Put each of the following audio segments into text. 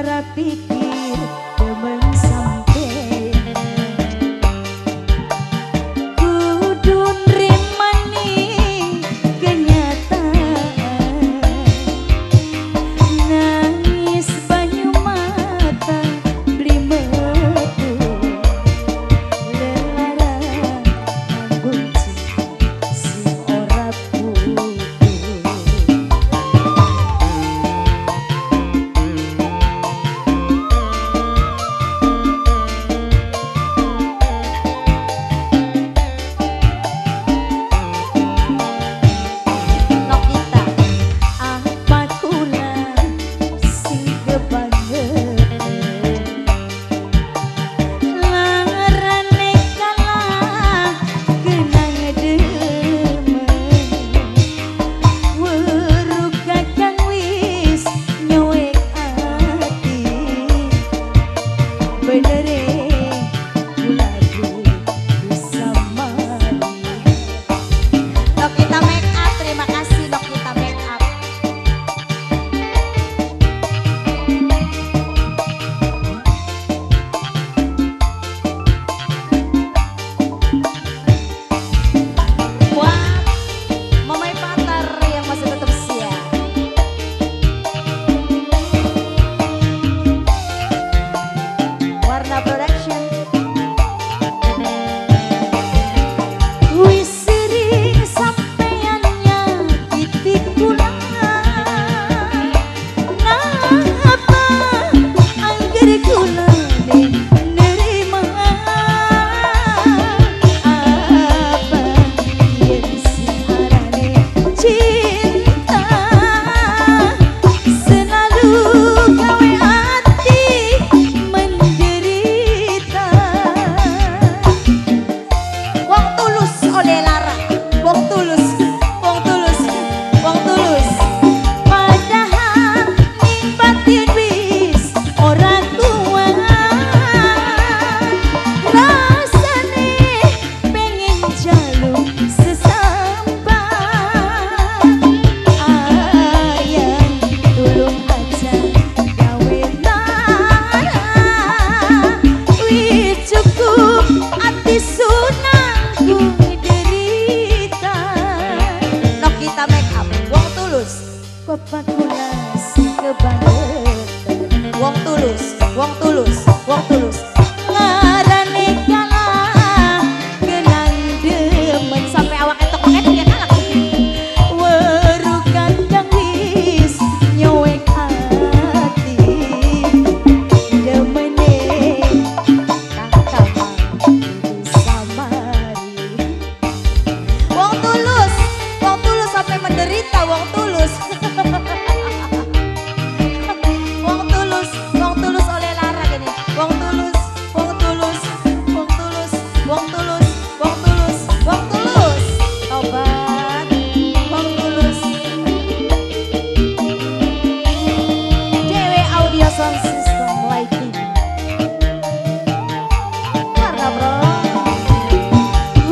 Ora pikir demen sampeyan. Kudu nrimani kenyataan. Nangis banyu mata beli metu. Lelara nanggung cinta sing ora putu. Nokita. Apa kula sing kebangetan larane kalah kenang demen. Weruh kakang wis nyowek ati. Benere kula bisa mari. Nokita Make Up, terima kasih Nokita Make Up. Buat Mamai Patar yang masih tetap siap. Warna Production. Wis sering sampeyan nyakiti kula. Napa angger kula nerima. Apa yen sing arane cinta selalu gawe ati menderita. Wong tulus oleh lara. Wong tulus, wong tulus, wong tulus. Padahal ning batin wis ora kuat. Rasane pengen jaluk sesambat. Ayang tulung aja gawe lara. Wis cukup ati sunangku derita. Nokita Make Up, wong tulus, Bapak kula sing kebangetan wong tulus, wong tulus, wong tulus. Ngarane kalah kenang demen. Sampai awak entok paket ya kalah. Weruh kandang wis nyowek ati. Demene kakak samari. Wong tulus sampai menderita, wong tulus. Wong tulus oleh lara gini. Wong tulus, wong tulus, wong tulus, wong tulus, wong tulus, wong tulus. Tobat, wong tulus. Dewe Audio Sound System Lighting. Karena bro,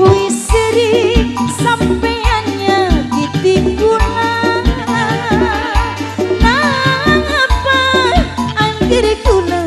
Wis sering sampeyan nyakiti kula. Napa angger kula